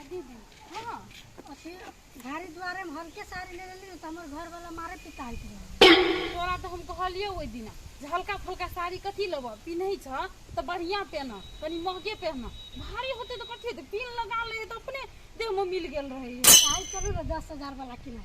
दीदी। हाँ। अथी घारी दुआरे में हल्के साड़ी ले लेली तऽ हमर घर वाला मारे पिटाइत रहे। तोरा तऽ हम कहलियौ ओहि दिना जे हल्का फुल्का साड़ी कथी लेबह, पिन्है छह तऽ बढ़िआँ पेन्ह, कनि महगे पेन्ह। भारी होतै तऽ कथी हेतै, पिन लगा लै तऽ अपने देहमे मिल गेल रहै। आइ चलू ने 10,000 वाला किना।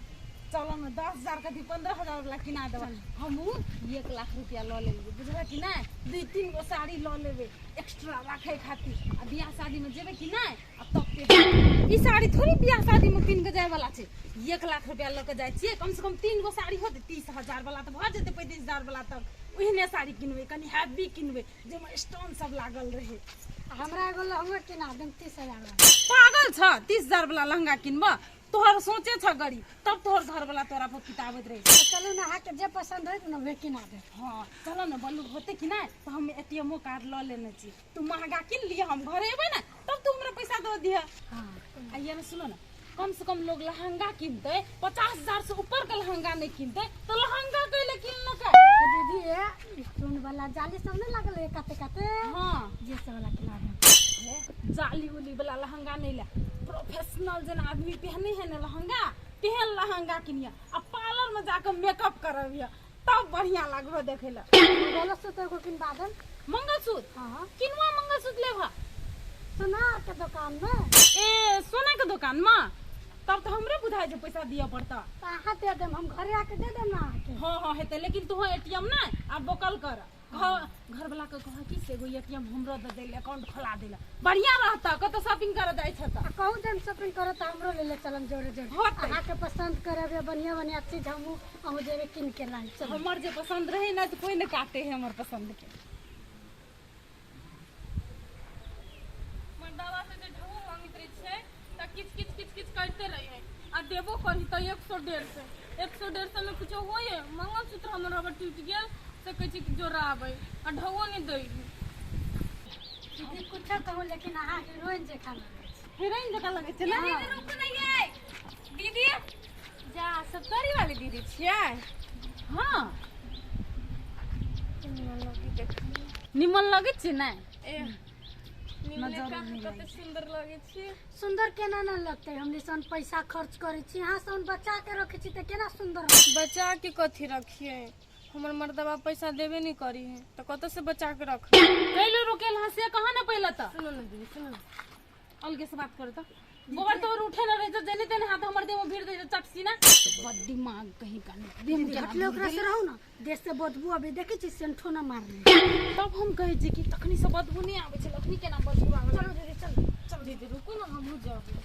चलो ने, 10,000 कथी, 15,000 वाला किना देबै। हमहूँ 1 लाख रुपया लऽ लेलियै, बुझलह कि नहि? दू तीन गो साड़ी लऽ लेबै एक्स्ट्रा राखै खातिर, आ बियाह शादीमे जेबै कि नहि, आ तब पेन्हबै। ई साड़ी थोड़ी बियाह शादीमे पिन्ह कऽ जायवला छै। 1 लाख रुपया लऽ कऽ जाइ छियै, कम से कम तीन गो साड़ी होतै, 30,000 वाला तऽ भऽ जेतै, 35,000 वाला तक। ओहने साड़ी किनबै, कनि हैवी किनबै, जाहिमे स्टोन सब लागल रहै। आ हमरा एगो लहंगा किना देम 30,000 वाला। पागल छ? 30,000 वाला लहंगा किनबह? तोहर सोचे छ गरीब, तब तोहर घर वाला तोरा पर पिटाबैत रहे। तऽ चलू ने, अहाँके जे पसंद होइत ने उहे किना देब। हाँ, चलो ने। बल्लू होते कि नहि तऽ हम एटीएमओ कार्ड लऽ लेने छी। तू महंगा किन लिह, हम घरे एबै ने तब तू हमरा पैसा दऽ दिह। हाँ। आ ये ने सुनो ने, कम से कम लोग लहंगा किनते 50,000 से ऊपर के लहंगा नहीं किनते, तो लहंगा कैले किनलकै? तऽ दीदी, ये स्टोन वाला जाली सब नहि लागल है काते काते? हाँ। जे सब वाला किना देब। जाली उली वाला लहंगा नहीं ले, प्रोफेशनल जेना आदमी पहने है ने लहंगा, तेहन लहंगा किनिया, आ पार्लर में जाके मेकअप करबिया, तब बढ़िया लागबो देखे ला। मंगलसूत्र एगो किनबा देम। मंगलसूत्र? हाँ। किनुआ मंगलसूत्र लेबह? सोनार के दुकान में। ए, सोना के दुकान में? तब तो हमरे बुझाइ छै पैसा दिअ पड़ता। तऽ अहाँ दे देम, हम घरे आके they them ने अहाँके। हाँ, हेतै, लेकिन तू एटीएम ना आब बोकल कर। घर घर वाला के कह कि से एगो एटीएम हमरो दे दैले, अकाउंट खोला दैले, बढ़िया रहता कतौ शॉपिंग करे जाइ छ तऽ। आ कहूँ देम शॉपिंग करत तऽ हमरो ले ले चलम जोरे जोरे। होतै। अहाँके पसंद करब बढ़िया बढ़िया चीज, हमहूँ अहूँ जेबै कीन के लाइन चलू। हमर जे पसंद रहे ना, तऽ कोई ने काटे है हमर पसंद के। मर्दाबा से जे ढबो मांगैत रहै छै तऽ किच किच किच किच करिते रहै, आ देबो करी तऽ 100 150। 100 150 मे कुछो होइए? मंगलसूत्र हमर हमर टूटि गेल से कहै छै कि जोड़ाबै, आ ढबो नहि दै है। दीदी, कुछो कहू, लेकिन अहाँ हीरोइन जकाँ लगै छी। हीरोइन जकाँ लगै छै ने? दीदी, रुकू ने यै दीदी। जा सत्तरी वाली दीदी छियै? हाँ। निमन लगै छै ने? ए, निमने कहाँ, कते सुन्दर लगै छी। सुन्दर केना न लगतै? हमनी सन पैसा खर्च करै छी, अहाँ सन बचा के रखै छी, तऽ केना सुन्दर रहतै? बचा के कथी रखिए? हमर मर्दबा पैसा देबे नहीं करी है, तो कतऽ से बचा के रख? कैलो रोकेल हँ से कहाँ ने पहिले तऽ। सुनो ने दीदी, सुनो ने। अलगे से बात कर तऽ गोबर तोबर उठे न रहे, जेने तेने हाथ हमर देह में भीड़ दे चटसी ना। बड़ दिमाग कहीं का नहीं, देह में केना हटले भीड़ ओकरा से गेलै। रहू ने, देह से बदबू अभी देखै छी, सेंठो न मारले। तब हम कहै छी कि तखनी से बदबू नहि आबै छै, अखनी केना बदबू आबै? चलू दीदी, चलू। चल। दीदी, रुकू ने, हमहूँ जेबै।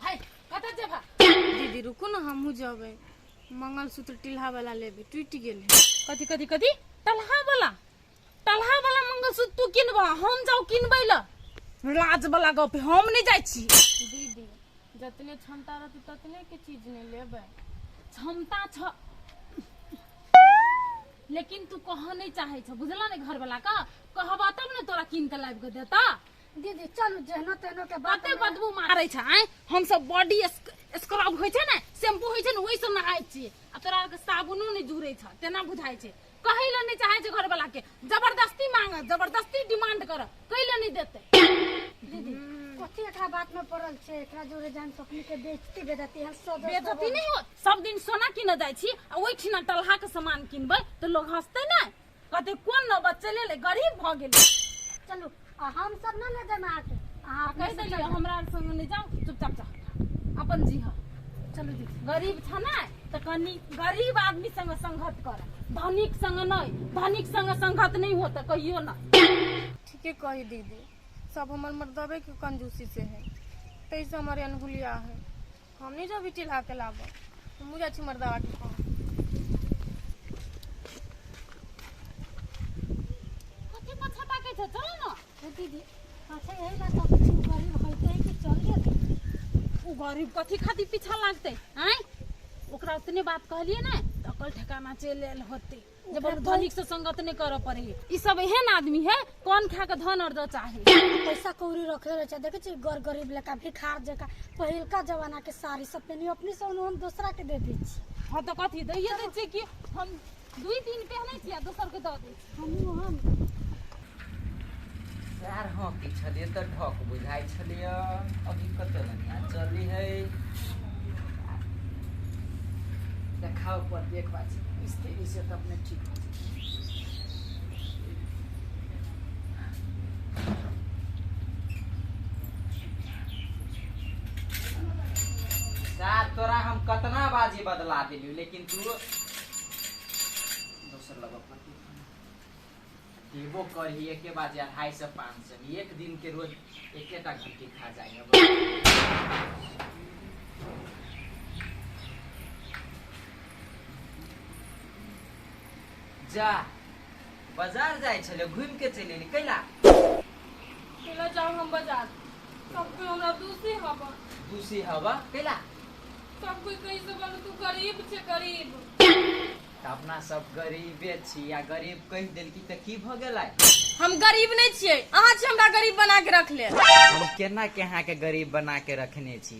हाय, कतऽ जेबा? दीदी, रुकू ने, हमहूँ जेबै। मंगलसूत्र टिल्हा वाला लेबै, टूटि गेल है। कथी कथी कथी? टलहा वाला? टलहा वाला मंगलसूत्र तू किनबा, हम जाउ किनबै ल? लाज वाला गप है, हम नहि जाइ छी। दीदी, जतने क्षमता रहतै ततने के चीज ने लेबै। क्षमता छ, लेकिन तू कह नहीं चाहे छ, बुझला ने? घर वाला का कहबा तब ने तोरा कीन के लाबि के देता। दीदी, चलू, जेहनो तेहनो के बात। कते बदबू मारै छ आँय? हम सब बॉडी स्क्रब होइ छै ने, शैम्पू होइ छै ने, ओहि से नहाय छियै, आ तोरा आरके साबुनो नहि जुड़ै छ, तेना बुझाइ छै। कहै लए नहि चाहै छै घर वाला के, जबरदस्ती मांग, जबरदस्ती डिमांड कर, कै लए नहि देतै। दीदी, कथी एकरा बात में पड़ल छै? एकरा जोरे जान तो अपनी के बेइज्जती बेइज्जती हम सो। बेइज्जती नहीं होत? सब दिन सोना किने जाइ छी आ ओहिठिना टलहा के सामान किनबै तऽ लोग हंसतै ने, कहतै कोन नौबत चलि एलै, गरीब भऽ गेलै। चलू, आ हम सब न ले जाम अहाँके, अहाँ आ अपने कहि से देलियै चल जाउ। हमरा आर संग नहि जाउ, चुपचाप जा अपन जी। चलू दीदी। गरीब छ ने तऽ कनि गरीब आदमी संग संगत कर, धनिक संग नहि। धनिक संग संगत नहि होत कहियो ना। ठीके कही दीदी, सब हमर मर्दबे के कंजूसी से है, तैसे हमर अनहुलिया है। हम नहीं जब टिल्हा के लाबऽ, हमहूँ जाइ छी मर्दबा के कहऽ। कथी पाछा ताकै छ? चल न। हे दीदी, अच्छा यही बात सब कुछ गरीब होते है कि चल गेल। ओ गरीब कथी खातिर पीछा लागतै आँय? ओकरा उतने बात कहलियै ने तऽ अकल ठेकाना चलि आयल होतै जे बहुत धनिक से संगत नहीं करऽ पड़े है। ई सब एहन आदमी है, कौन खा के धन अर्ज चाहे। पैसा कौड़ी रखले रहे छै, देखै छी गर गरीब लेखा, भिखार जकाँ पहिलका जमाना के साड़ी सब पेनी। अपने से हम दोसरा के दे दै छी। हाँ तऽ कथी दैये दै छियै कि हम 2 दिन पहनै छी आ दोसर के दऽ दै छी। हमहूँ हम सार हकी छलियै तऽ ढक बुझाइ छलियै अभी कते बढ़िया चली है देखाव पर एक बात स्थिति से तऽ अपने ठीक हो जेतै। सार तोरा हम कतना बाजी बदला देलियौ लेकिन तू दोसर लग पड़ती देबो करही एके बाजे 250 500 एक दिन के रोज एकेटा घंटी खा जाए। जा बाजार जाय छले घूम के चलि एली कैला कैला जाऊ हम बाजार सब कोई हमरा दूसी हवा दूसी हवा कैला सब कोई कहि से बोल तू गरीब छे गरीब। त अपना सब गरीबे छी आ गरीब कहि देलकी त की भ गेलै? हम गरीब नहीं छियै, अहाँ छी हमरा गरीब बना के रखले। हम केना के अहाँ के गरीब बना के रखने छी?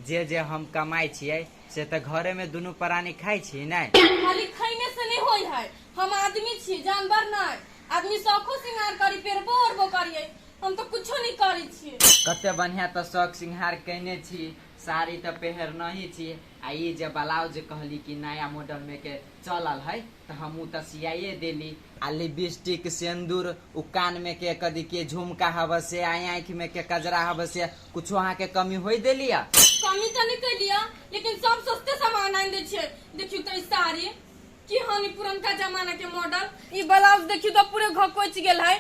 जे जे हम कमाइ छियै से त घरे में दुनू प्राणी खाइ छी नै। खाली खैने से नहीं होय है, हम आदमी छी जानवर नहीं। आदमी शौखो श्रृंगार करी पेरबो ओढ़बो करियै, हम तो कुछो नहीं करै छियै। कते बढ़िया त शौक श्रृंगार केने छी, साड़ी त पहिरनही छी आ ई जे ब्लाउज कहली कि नया मॉडल में के चलल है त हमहूँ त सियाइए देली आ लिपस्टिक सिंदूर उ कान में के कदी के झुमका हब से आ आँखि में के कजरा हब से कुछो अहाँ के कमी होई देली? कमी त नहीं कैलिया लेकिन सब सस्ते सामान आनि दै छियै। देखियौ त ई साड़ी की हानि पुरनका जमाना के मॉडल, ई ब्लाउज देखियौ त पूरे घकोचि गेल है,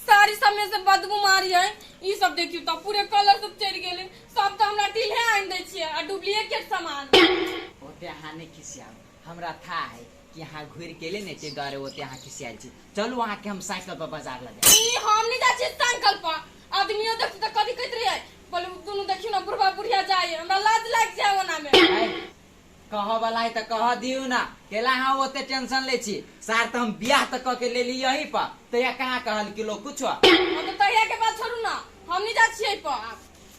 साड़ी सब में से बदबू मारी है, ई सब देखियौ त पूरे कलर सब चढ़ि गेलै, सब त हमरा ढीले आनि दै छियै आ डुप्लीकेट सामान। ओते अहाँ नहीं खिसियाउ, हमरा था है कि अहाँ घुरि के एले ने ताहि दुआरे ओते अहाँ खिसियाल छी। चलू अहाँ के हम साइकिल पर बाजार लऽ जायब। ई हम नहीं जाइ छियै साइकिल पर, आदमियो देखतै त कथी कहैत रहियै, बोले दुनू देखियौ ने बुढ़बा बुढ़िया जाइ, हमरा लाज लागि जाय ओना में। कह वाला है त कह दियौ ना, केला अहाँ ओते टेंशन लै छी? सार त हम बियाह त क के लेली यही पर, तहिया कहाँ कहल कि लोग कुछो? हम त तहिया के बात छोड़ू ना, हम नहीं जाइ छियै पर।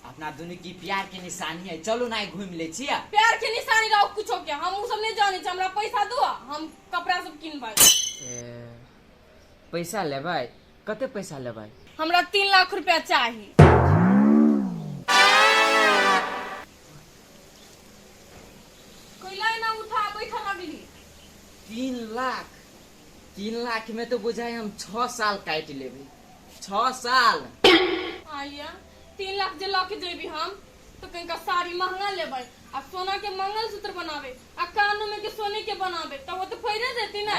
अपना दुनू की प्यार के निशानी है, चलू ना घूम ले छियै। प्यार के निशानी रहो कुछो के, हम उ सब नहीं जानै छी, हमरा पैसा दो हम कपड़ा सब किनबै। पैसा लेबै? कते पैसा लेबै? हमरा 3 लाख रुपया चाही। कैला ना उठा बैठा लगली? 3 लाख? 3 लाख में तो बुझाइ हम 6 साल काटि लेबै। 6 साल? आइया 3 लाख जे लऽ के जेबी हम तो कहीं का साड़ी महंगा लेबै आ सोना के मंगलसूत्र बनाबे आ कान में के सोने के बनाबे तब वो तो फैरे जेती ना।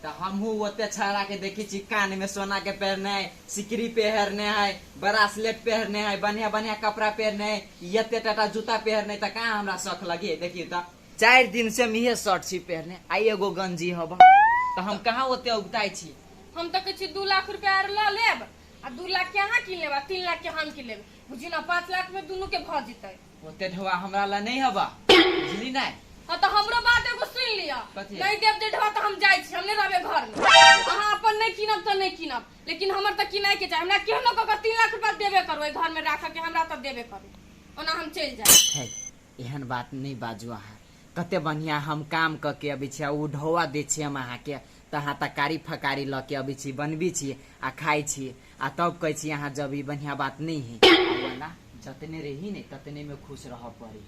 त हमहूँ ओते छाड़ा के देखी छी कान में सोना के पहिरने है, सिकरी पहिरने है, ब्रासलेट पहिरने है, बढ़िया बढ़िया कपड़ा पहिरने है, एते टाटा जूता पहिरने, त कहाँ हमरा शौक लगे? देखियौ त 4 दिन से हम इहे शर्ट छी पहिरने आ एगो गंजी हब, त हम कहाँ ओते उगताइ छी? हम त कहै छी 2 लाख रुपया आर लऽ लेब आ 2 लाख के अहाँ कीन लेब आ 3 लाख के हम कीन लेब, बुझी ना 5 लाख में दुनू के भऽ जेतै। ओते ढोआ हमरा ला नहीं हबा, बुझली नै? हाँ तो हमरो बात एगो सुन लिअ, नहीं देब जे ढोआ त हम जाइ छी, हम नहीं रहबै घर में। अहाँ अपन नहीं कीनब त नहीं कीनब, लेकिन हमर त किनाइ के चाही, हमरा केहनो कऽ के 3 लाख रुपया देबे करू, एहि घर में राखऽ के हमरा त देबे करू, ओना हम चलि जायब। है एहन बात नहीं बाजू अहाँ, कते बढ़िया हम काम कऽ के अबै छी आ उ ढोआ दै छी हम अहाँके, त अहाँ तकारी फकारी लऽ के अबै छी, बनबै छी आ खाइ छी आ तब कहै छी अहाँ जब ई बढ़िया बात नहीं है। आ ओना जतने रही ने ततने में खुश रह पड़ी।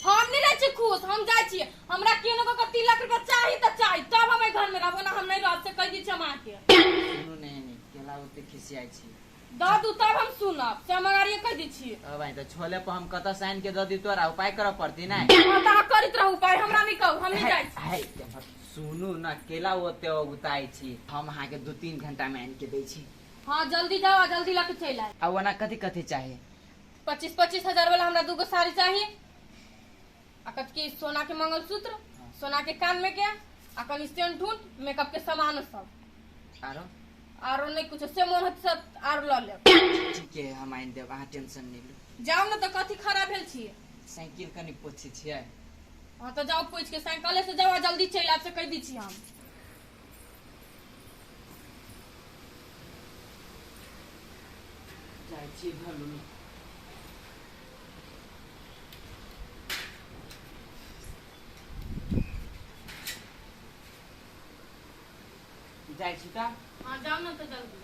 हम नहीं रहै छी खुश, हम जाइ छी, हमरा केहनो कऽ के 3 लाख रुपया चाही त चाही, तब हम एहि घर में रहब, ओना हम नहीं रहब, से कहि दै छी हम अहाँके। सुनू नहीं नहीं केला ओते खिसियाइ छी। दऽ दू तब हम सुनब, से हम अगाड़िए कहि दै छी। अब आइ त छोले पर हम कतऽ से आनि के दऽ दी तोरा, उपाय करऽ पड़ती नै? हाँ त अहाँ करैत रहू उपाय, हमरा नहीं कहू, हम नहीं जाइ छी। है, सुनू ना केला ओते उगताइ छी, हम अहाँके 2-3 घंटा में आनि के दै छी। हाँ जल्दी जाओ आ जल्दी लऽ के चलि आयब। आ ओना कथी कथी चाही? 25-25 हजार वाला हमरा 2 गो साड़ी चाही आ कथी सोना के मंगलसूत्र, सोना के कान में के आ कनि सेंट उंट, मेकअप के सामान सब। आरो? आरो नहीं कुछ, से मोन होत सब आरो लऽ लेब। ठीक है हम आनि देब, अहाँ टेंशन नहीं लू। जाउ ने त कथी खड़ा भेल छियै? साइकिल कनि पोछै छियै। हाँ त जाउ पोछि के साइकिले से जाउ आ जल्दी चलि आयब, से कहि दै छी हम। जाइ छी घरमे। जाइ छी तऽ? हाँ जाउ ने तऽ जल्दी।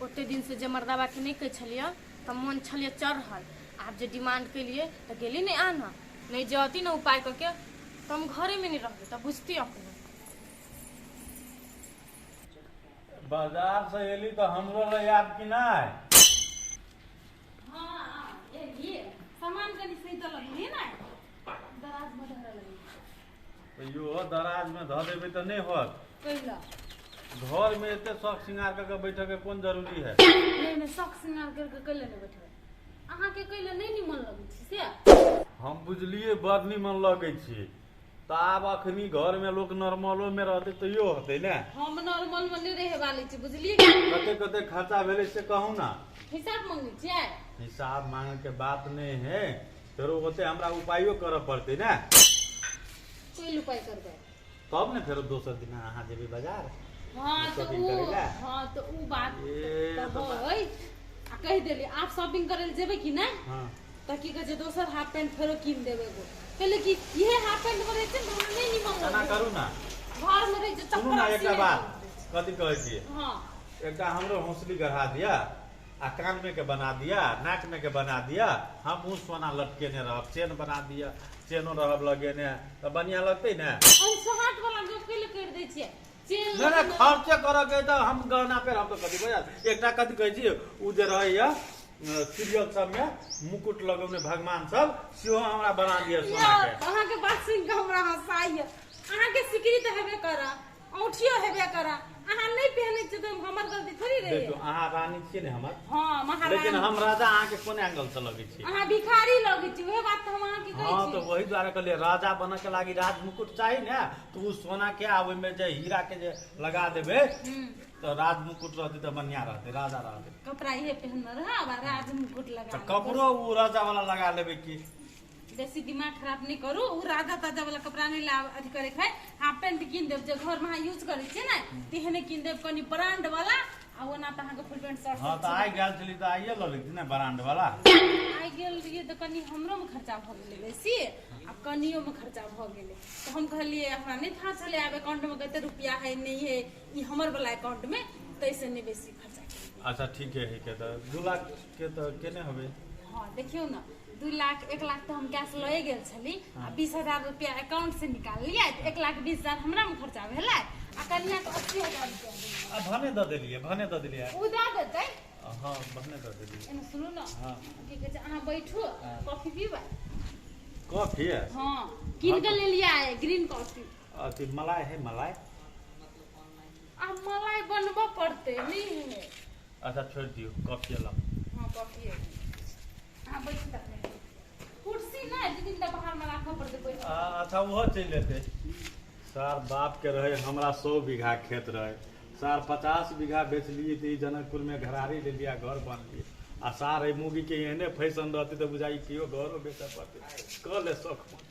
ओते दिन से जे मर्दाबा के नहीं कहै छलियै तऽ मन छलियै चढ़ल। आब जे डिमांड केलियै तऽ गेली नहीं आना, नहीं जती ना उपाय करके तो हम घरे में नहीं रहबे, तब बुझती अपने। बाजार से एली तो हमरो ले आब कि नहीं? हाँ एलिए सामान कनी सही तो लगली ना, दराज में धरल रही। तो यो दराज में धर देबे तो नहीं होत। कहिला घर में एते शौक श्रृंगार करके बैठे के कोन जरूरी है? नहीं नहीं, शौक श्रृंगार करके कैले नहीं बैठबे, अहाँ के कैले नहीं निमन लगै छी से। हम बुझलिए बड़ निमन लगै छी, तो आब अखनी घर में लोग नॉर्मलो में रहते तो यो होते ने। हम नॉर्मल में नहीं रहे वाले छी, बुझलिए। कते कते खर्चा भेलै से कहू ना। हिसाब मांगै छियै? हिसाब मांगे के बात नहीं है, फेरो ओते हमरा उपायो करऽ पड़तै ने। कोई उपाय करबै तब ने फेरो दोसर दिन अहाँ जेबै बाजार। हाँ तो शॉपिंग उ, करै ला? हाँ तो उ बात ए, तो तो बात- होय। आ कहि देली आप शॉपिंग करे जेबै कि नहीं? हाँ। त की कहै छै दोसर हाफ पैंट फेरो कीन देबै एगो। कहले कि इहे हाफ पैंट में रहै छै ने, हमरा नहीं निमन एना लगै। करू ना, घर में रहै छै सुनू ना चप्पल एकटा सिए बात, लगै। कथी कहै छियै? हाँ एकटा हमरो हौसली गढ़ा दिया आ कान में के बना दिया, नाक में के बना दिया, हम उ सोना लटकेने रहब, चेन बना दिया, चेनो रहब लगेने, तऽ बढ़िया लगतै ने। अनसोहाट वाला गप कैले कर दै छियै? चेन नहीं नहीं, खर्चे करऽ के तऽ हम गहना पे हम तऽ कथी बुझल। एकटा कथी कहै छी, उ जे रहैया सीरियल सब में मुकुट लगौने भगवान सब, सेहो हमरा बना दिया सोना के। अहाँ के बात सुनि के हमरा हँसाइया। अहाँ के सिकरी तऽ हेबे करऽ, औंठियो हेबे करऽ, अहाँ नहीं पहनै छियै तऽ हमर गलती थोड़ी रहै। देखियौ अहाँ रानी छियै ने हमर। हाँ महारानी। लेकिन हम राजा अहाँ के कोन एंगल से लगै छी? अहाँ भिखारी लगै छी, उहे बात तऽ हम अहाँ के कहै हाँ छी। तो वही द्वारा कहलियै राजा बनऽ के लागी राज मुकुट चाही ने, तो उ सोना के आ ओहिमे जे हीरा के जे लगा देबै तो राज मुकुट रहतै तऽ बढ़िया रहतै, राजा रहतै। कपड़ा इहे पहनने रहब आ राज मुकुट लगा तऽ लेबै। कपड़ो उ राजा वाला लगा लेबै की? बेसी दिमाग खराब नहीं करू, उ राजा ताजा वाला कपड़ा नहीं लाब अथी करे के है। हाफ पैंट कीन देब, जे घर में अहाँ यूज करै छियै ने तेहने कीन देब, कनी ब्रांड वाला। आ ओना तऽ अहाँके फुल पैंट शर्ट। हाँ तो आइ गेल छली तऽ आइए लऽ लेती ने ब्रांड वाला। आइ गेल रहियै तऽ कनी हमरो में खर्चा भऽ गेलै बेसी आ कनियो में खर्चा भऽ गेलै, तऽ हम कहलियै हमरा नहीं था छलै आब अकाउंट में कते रुपया है नहीं है, ई हमर वाला अकाउंट में तैसे नहीं बेसी खर्चा केलियै। अच्छा ठीक है, ठीक है, तऽ 2 लाख के तऽ केने होबै? हाँ देखियौ ने, 2 लाख 1 लाख तऽ हम कैश लए गेल छली आ 20,000 रुपया अकाउंट से निकाललियै, 1,20,000 हमरा में खर्चा भेलै आ कनिया के 80,000 रुपया देलियै। आ भने दऽ देलियै, भने दऽ देलियै। उ दऽ देतै। हाँ भने दऽ देलियै। एने सुनू ने, हाँ। की कहै छै अहाँ बैठू, कॉफी पीबै? कॉफी? हाँ कीन के लेलियै ग्रीन कॉफी। अथी मलाई है? मलाई आ मलाई बनबऽ पड़तै नहीं है। अच्छा छोड़ि दियौ, कॉफी लाउ। हाँ कॉफी अहाँ बैठू तखने। कुर्सी नहि दू दिन तऽ बाहर में राखऽ पड़तै बैठ। अच्छा ओहो चलि एतै। सार बाप के रहे हमरा 100 बीघा खेत रहे, सार 50 बीघा बेचलियै तऽ ई जनकपुर में घरारी लेलियै आ घर बनलियै। आ सार एहि मूगी के एहने फैशन रहतै तऽ बुझाइ केओ घरो बेचऽ पड़तै। कऽ ले शौक मन।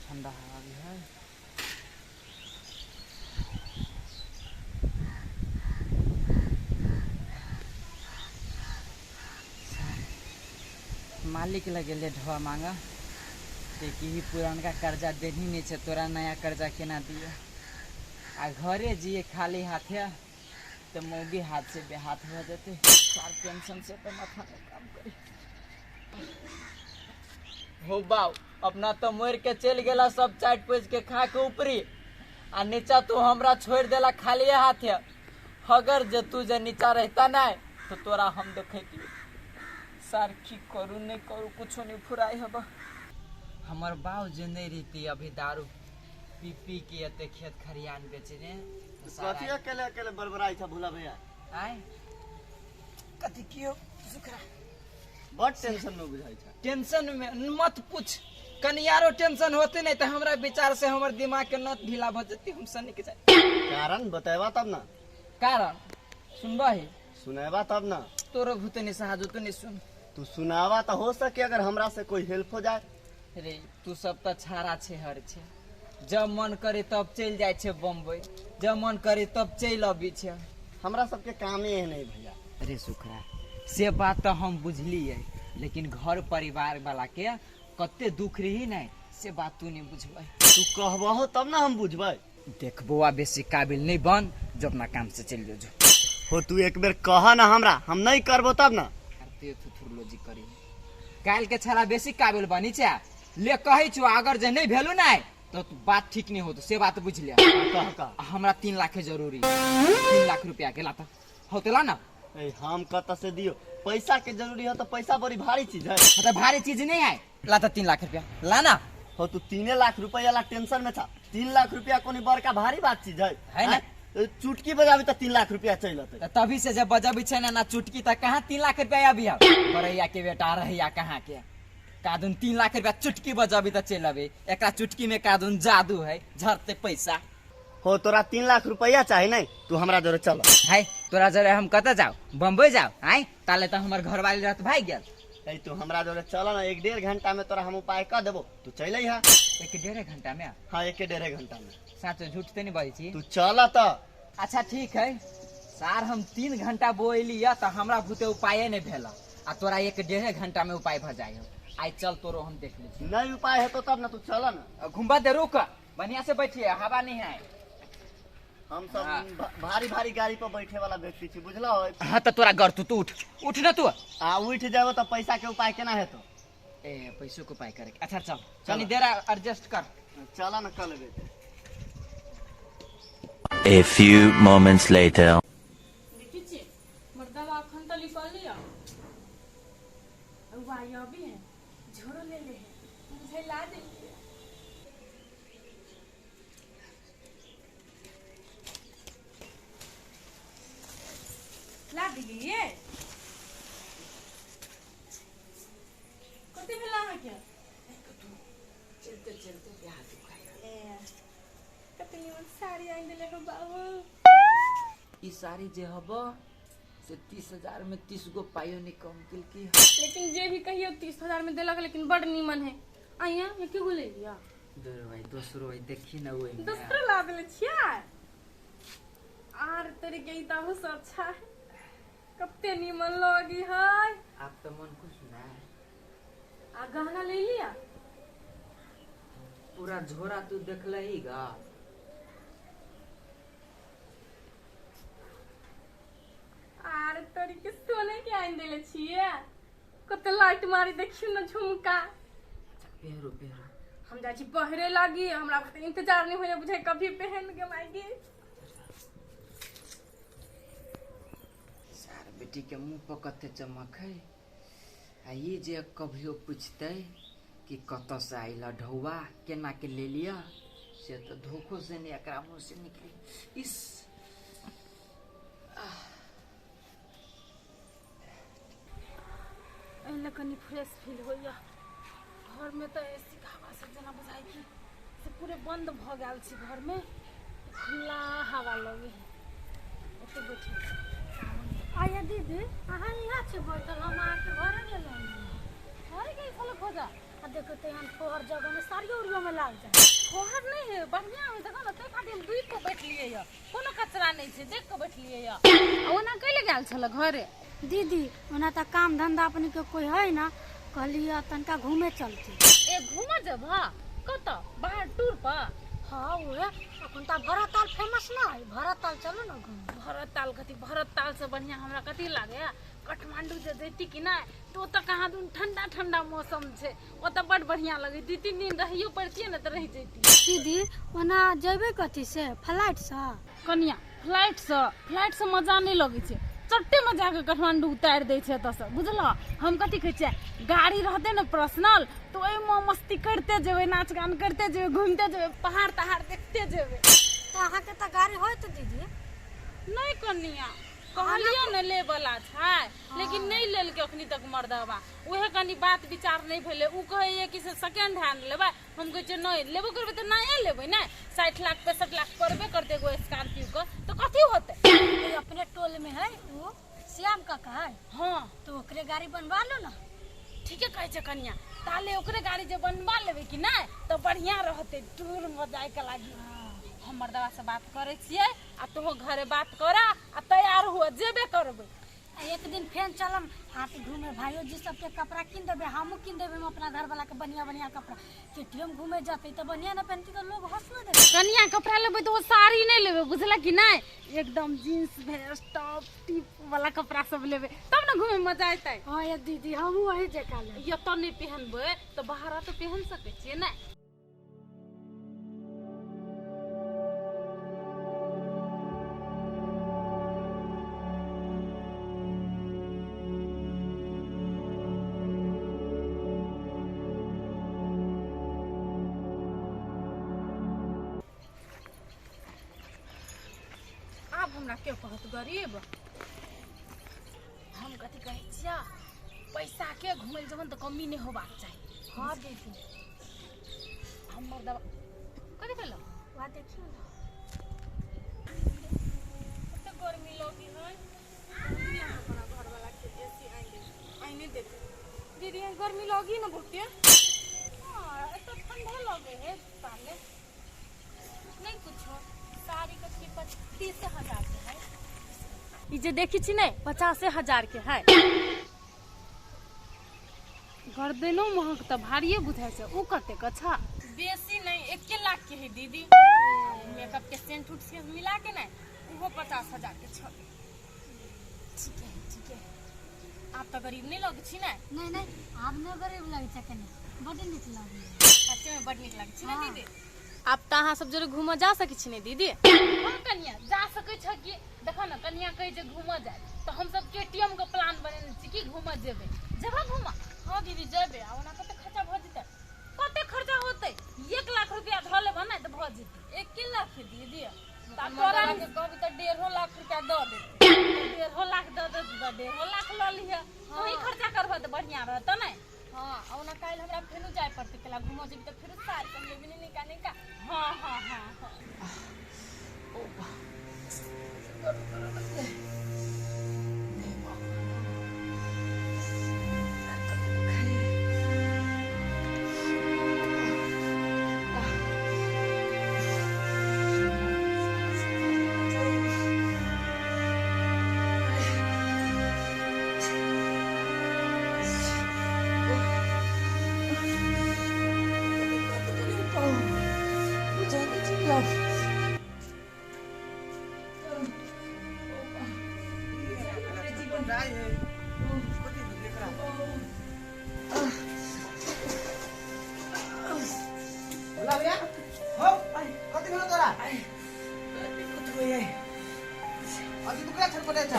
ठंडा हवा भी है। मालिक लगे ढोआ मांगा ते कि पुरानका कर्जा देही नहीं छे, तोरा नया कर्जा केना दियो। आ घरे जिए खाली हाथे तो मौगी हाथ से बेहाथ हो जेते। सार टेंशन से तो माथा में काम करी। हो बाऊ अपना तो मर के चल गेला सब चाट पोच के खा के ऊपरी आ नीचा तू हमरा छोड़ देला खाली हाथे। अगर जे तू जे नीचा रहता नहीं तो तोरा हम देखती। सार की करू नहीं करू कुछो नहीं फुराई हबा। हमर बाऊ जे नहीं रहती अभी दारू पी पी के एते खेत खरियान बेचने। कथी अकेले अकेले बड़बड़ाई था भोला भैया? आय कथी कियो सुखरा बड़ टेंशन में बुझाई था। टेंशन में मत पूछ, कनियारो टेंशन होते नहीं तो हमरा विचार से हमर दिमाग के नत ढीला भ जती, हम सनी के जाए। कारण बताएबा तब ना। कारण सुनबा ही? सुनाबा तब ना। तोरो भूतनी सहाजो तो नहीं सुन। तू सुनावा तो हो सके अगर हमरा से कोई हेल्प हो जाए। रे तू सब तो छाड़ा छे हर छे, जब मन करे तब चल जाए छे बम्बई, जब मन करे तब चल अबी छे। हमरा सबके कामे एहन है भैया। अरे सुखरा से बात तो हम बुझलिए, लेकिन घर परिवार वाला के कते दुख रही नहीं से बात तू नहीं बुझबै। तू कहबहो तब ना हम बुझबै। देख बौआ बेसी काबिल नहीं बन, जो अपना काम से चल जो। हो तू एक बेर कह ना हमरा, हम नहीं करबो तब ना। ते थुथुरलोजी करी काल्हि के छला बेसी काबिल बनी छे ले कहै छु, अगर जे नहीं भेलु नहीं तो बात ठीक नहीं होतो, से बात बुझ ले। कह कह। हमरा 3 लाख के जरूरी, 3 लाख रुपया के लाता होते ला ना। ए हम कत से दियो, पैसा के जरूरी हो तो पैसा बड़ी भारी चीज है। तो भारी चीज नहीं है, लाता 3 लाख रुपया ला ना। हो तू 3 लाख रुपया ला टेंशन में था, 3 लाख रुपया कोनी बड़का भारी बात चीज है ना। चुटकी बजाबी तो 3 लाख रुपया चल आते। तभी से जब बजाबी छे ना चुटकी त कहां 3 लाख रुपया अभी है। बरैया के बेटा रहैया कहां के कादुन 3 लाख रुपया चुटकी बजाबी त चल आबे, एकरा चुटकी में कादुन जादू है झरते पैसा। हो तोरा 3 लाख रुपया चाहे नहीं, तू हमरा जरे चल। हाय तोरा जरे हम कत जाओ, बम्बई जाओ? आय ताले त हमर घरवाली रहत भाई गेल। ए तू हमरा जरे चल ना, 1-1.5 घंटा में तोरा हम उपाय क देबो, तू चल अइहा। 1-1.5 घंटा में? हां 1-1.5 घंटा में। साचो झूठ ते नहीं बजै छी? तू चल त। अच्छा ठीक है सार, हम 3 घंटा बोली तो हमरा भूते उपाय नहीं भेल, आ तोरा 1-1.5 घंटा में उपाय भ जाय। आइ चल तोरो हम देख ले छी। नहीं उपाय है तो तब ना, तू चल ना। घुम्बा दे रुक, बढ़िया से बैठिए, हवा नहीं है। हम सब भारी भारी गाड़ी पर बैठे वाला व्यक्ति छी, बुझलो? हां त तोरा गर तू उठ उठ ना तू। आ उठ जाबो त पैसा के उपाय केना हेतो? ए पैसो के उपाय करे। अच्छा चल तनी देर एडजस्ट कर, चल ना कल लेबे। A few moments later. देखी छी मर्दवा अखन त निकल लिया, भाई अभी है झोरो ले ले है मुझे ला दे। ला दिए कते भेला अहाँ के? चलते चलते देह दुखाय। ए कते निमन साड़ी आनि देले हो बाबू। ई साड़ी जे हब से 30,000 में 30 गो पाइयो नहीं कम केलकी। लेकिन जे भी कहियो 30,000 में देलक, लेकिन बड़ नीमन है। आइया ये के ले लिया? दूर भाई दोसरो है, देखी ना ओइ में दोसरो ला देले छियै। आर तोरे के ई त से अच्छा है, कते नीमन लगी है। आप तो मन खुश ना। आ गहना ले लिया? पूरा झोरा तू देखलही गा? आर तोरी के सोने के आनि देले छियै, कते लाइट मारी देखियो ना झुमका। अच्छा पेहरू पेहरू हम जाइ छी पहिरे लागी, हमरा इंतजार नहीं होइया बुझाइ कभी पहन के मागी। सार बेटी के मुंह पर कते चमक है, आ ई जे कभियो पूछते कि कत से आइल ढौआ केना के ले लिया, से तो धोखो से नहीं एकरा मुंह से निकली। इस एहिला कनी फ्रेश फील होइया। घर में तो एसी के हवा सब जेना बुझाइ कि से पूरे बंद भ गेल छी, घर में खुला हवा लगे है। ओते बैठल आया दीदी अहाँ यहाँ छी बैठल, हम अहाँके घरे गेलहुँ। घरे गेल छलहुँ खोजा? आ देखो तो यहाँ फोहर जगह में साड़ियो उड़ियो में लाग जाए। फोहर नहीं है, बढ़िया है। देखो ना तै खातिर हम दुई को बैठलियै य, कोनो कचरा नहीं छै, देख के बैठलियै य। आ ओना कैले गेल छल घरे? दीदी ओना त काम धंधा अपने के कोई है ना, कहलिए तनका घूमे चलती। ए घूमे जब कत बाहर टूर पर? हाँ उहे अखन त भरत ताल फेमस ना है, भरत ताल चलो ना घूमे। भरत ताल कथी? भरत ताल से बढ़िया हमरा कथी लागे? काठमांडू जे जैती कि ना तो ओतऽ कहाँ दुन ठंडा ठंडा मौसम छै, ओतऽ बड़ बढ़िया लगे। 2-3 दिन रहियो पड़तियै ने तऽ रहि जैती। दीदी ओना जेबै कथी से, फ्लाइट से? कनिया फ्लाइट से, फ्लाइट से मजा नहीं लगै छै, चट्टे में जाके काठमांडू उतारि दै छै एतऽसँ, बुझलऽ? हम कथी कहै छियै, गाड़ी रहतै ने पर्सनल तऽ ओहिमे मस्ती करिते जेबै, नाच गान करिते जेबै, घुमिते जेबै, पहाड़ तहाड़ देखते जेबै। तऽ अहाँके तऽ गाड़ी होइत दीदी? नहीं कनिया, कहलियै ने ले वाला छै, लेकिन नहीं लेलकै अखनी तक मर्दबा। उहे कनी बात विचार नहीं भेलै। उ कहैया कि से सेकेंड हैंड लेबै, हम कहै छियै नहीं लेबो करबै तऽ नया लेबै ने, 60 लाख 65 लाख पड़बे करतै एगो स्कॉर्पियो के, तऽ कथी होतै? अपने टोल में है वो श्याम काका है। हाँ तो ओकरे गाड़ी बनवा लो ना। ठीके कहै छै कनिया, ताले ओकरे गाड़ी जे बनवा लेबै कि नहि तऽ बढ़िया रहतै टूर में जायके लागी। हम मर्दबा से बात करै छियै, आ तोहो घरे बात करा आ तैयार हुआ जेबे करबै। आ एक दिन फेन चलम हाट घूमे, भाइयो जी सबके कपड़ा किन देबे, हमहूँ किन देबे हम अपना घर वाला के बढ़िया बढ़िया कपड़ा। केटीएम घूमे जते तो बढ़िया ना पहनती तो लोग हंसने देते। कनिया कपड़ा लेबै तो वो साड़ी नहीं लेबै, बुझला कि नहीं? एकदम जींस भेस्ट टॉप टिप वाला कपड़ा सब लेबै तब ना घूमे मजा अयतै। हाँ ये दीदी हमहूँ वही जगह लेबै। ये तो नहीं पहनबै तो बाहर तो पहन सकै छियै ने। आब हमरा के कहत गरीब? हम कथी कहै छियै, पैसा के घुमै लए जेबन तऽ कमी नहि होबाक चाही। हाँ दीदी हमर दवा कथी भेलो? वहाँ देखियो ना कते गर्मी लगी है। गर्मी हम अपना घर वाला के एसी आइन आइने देते। दीदी यहाँ गर्मी लगी ना बहुते। हाँ एतऽ ठंडा लगे है साले। नहीं कुछो साड़ी के 30,000 के है। ई जे देखी छी ने 50,000 के है। गर्दनो महग तऽ भारिये बुझाइ छै, उ कते के छ? बेसी नहीं 1 लाख के है दीदी। मेकअप के सेंट उट से मिला के नहीं वो 50,000 के छ। ठीक है ठीक है। आप तो गरीब नहीं लगे छी ने? नहीं नहीं आब न गरीब लगे छै कने, बड नीक लगे। सच्चे में बड नीक लगे छी ने दीदी? आप तो अहाँ सब जरे घूमऽ जा सकै छी ने दीदी? हाँ कनिया जा सकै छ कि देखो ना कनिया कहै जे घूमऽ जाय तऽ हम सब केटीएम के प्लान बनेने छी कि घूमऽ जेबै। जेबह घूमऽ? हाँ दीदी जेबै। आ ओना कते खर्चा भऽ जेतै? कते खर्चा होतै? 1 लाख रुपया धऽ लेबह ने तऽ भऽ जेतै। 1 लाख है दीदी? तऽ तोरा तोरा के कहबी तऽ 1.5 लाख रुपया दऽ देतै। 1.5 लाख दऽ देतै तऽ 1.5 लाख लऽ लिहऽ, तोही खर्चा करबह तऽ बढ़िया रहतौ ने। हाँ आ ओना काल्हि हमरा फेरो जाय पड़तै, केला घूमऽ जेबी तऽ फेरो साड़ी सब लेबी ने निका निका। हाँ हाँ हाँ हाँ। हो कति भेलो तोरा? अभी दुखरा छटपटाइ छ।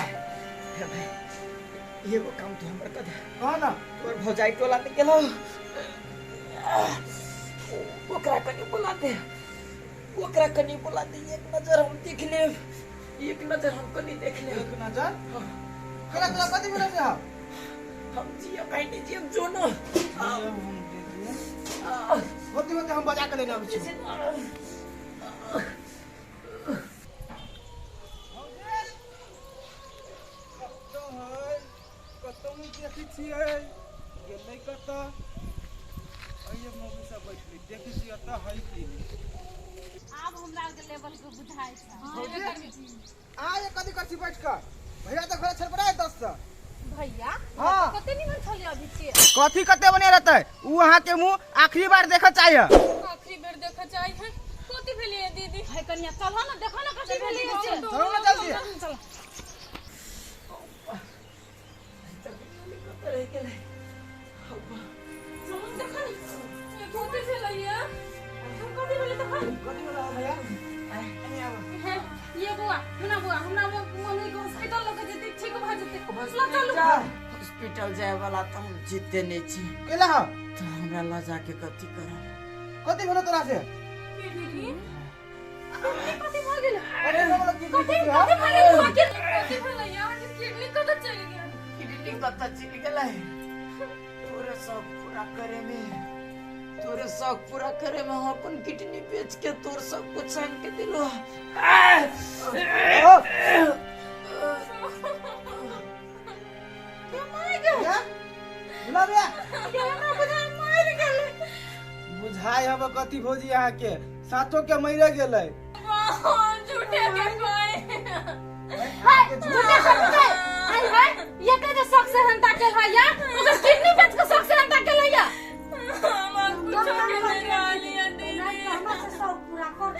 एगो काम तू हमर कर दे। कह न। तोर भौजाई टोला में गेलो, ओकरा कनी बोला दे, ओकरा कनी बोला दे, एक नजर हम देख लेब, एक नजर हम कनी देख लेब। एक नजर केना तोरा कति भेलो से? हम जियब काहे नहीं जियब जो न। होते होते हम बजा के लेने आबै छी। कतौ नहि देखै छियै, गेलै कतऽ? एहि मौगी सब बैठलै, देखै छियै एतऽ है कि नहि। आब हमरा के लेवल के बुझाइ छै। अहाँ ये कथी कर छी बैठ कऽ? भैया तऽ घरे छटपटाइ 10 से। भैया हाँ। कते निमन छलै अभी छियै? कथी कते बने रहतै? उ अहाँ के मुँह आखिरी बार देखऽ चाहिए। आखिरी बेर देखऽ चाही है। कथी भेलियै दीदी? है कनिया चलह ना, देखो ना कथी भेलियै। चलू ना जल्दी। चल कथी भेलैया? कथी भेलै देखो। कथी भेलो भैया? हे ये बुआ, सुना बुआ, हमरा मन होई हॉस्पिटल लऽ के जेतै ठीक भऽ जेतै। चल चलू। हॉस्पिटल जाय वाला तऽ हम जीते नहीं छी। केला हो? तऽ हमरा लऽ जाके कथी करब? कथी भेलो तोरा से? दीदी कथी भऽ गेल? कथी भेलो? की कथी की कथी भऽ गेल बुआ के? कथी भेलैया? अहाँके किडनी कतऽ चलि गेल? किडनी कतऽ चलि गेलै? तोरे शौक पूरा करे में, तोरे शौक पूरा करे में हम अपन किडनी बेच के तोर सब कुछ आन के दिलो। बुझाइ हब कथी भौजी अहाँके सातो के मरे गेलै। झूठे के कोई हाय झूठे सब के हाय हाय ये के जे शौक से हंता के है या ओकर किडनी बेच के शौक से हंता के लैया। हम कुछो के नहीं रहली है नहीं दीदी। तो हमरा से शौक पूरा कर,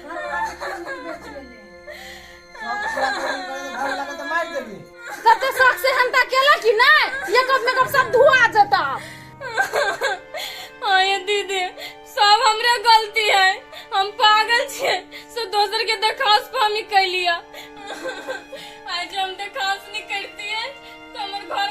घर वाला के किडनी बेच लेले। सब पूरा करे तो घर लगा तो मार देली। कते शौक से हंता केला कि नहीं ये कब मेकअप सब धुआ जता। हाँ ये दीदी सब हमरे गलती है, हम पागल छे सो दोसर के दरखास्त पर हम ही कैलिया। आज हम दरखास्त नहीं करती है तो हमर घर